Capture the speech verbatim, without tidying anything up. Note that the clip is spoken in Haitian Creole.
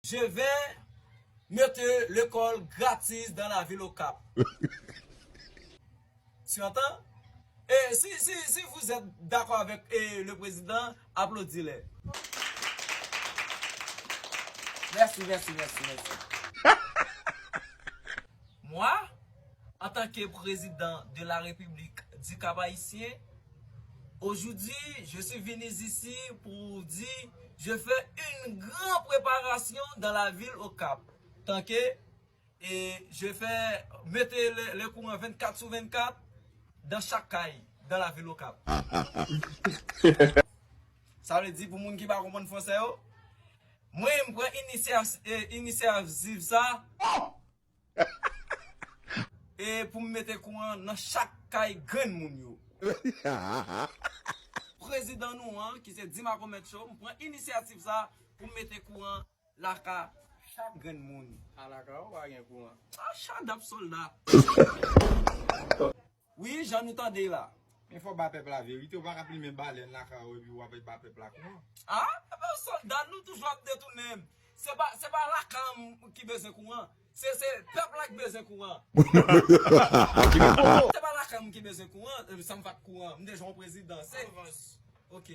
Je vais mettre l'école gratis dans la ville au Cap. Tu entends? Et si, si, si vous êtes d'accord avec eh, le président, applaudissez-le. Merci, merci, merci, merci. Moi, en tant que président de la République du Cap-Haïtien, aujourd'hui, je suis venu ici pour dire, je fais une grande préparation dans la ville au Cap. Tant que et je fais mettre le, le courant vingt-quatre sur vingt-quatre dans chaque kay dans la ville au Cap. Sa vle di pou moun ki pa konprann fransè yo, mwen m pran inisya- eh, inisyativ sa e pou m mete kouran nan chak kay grenn moun yo. Prezidan nou an, ki se Dima Comète Show, m pran inisyativ sa pou m mete kouran laka chak grenn moun. A laka ou pa gen kouran. A shadap sòlda. Wi, jan nou tande la. Men fò ba pèp la verite, ou pa ka plimen balèn laka ou epi w ap ba pèp la kouran. A, ebyen sòlda, nou toujou ap detounen. Se pa, se pa laka m ki bezwen kouran. Se, se pèp la ki bezwen kouran. Se pa laka m ki bezwen kouran, e, sa m pa t kouran. M deja yon prezidan. Se, ok.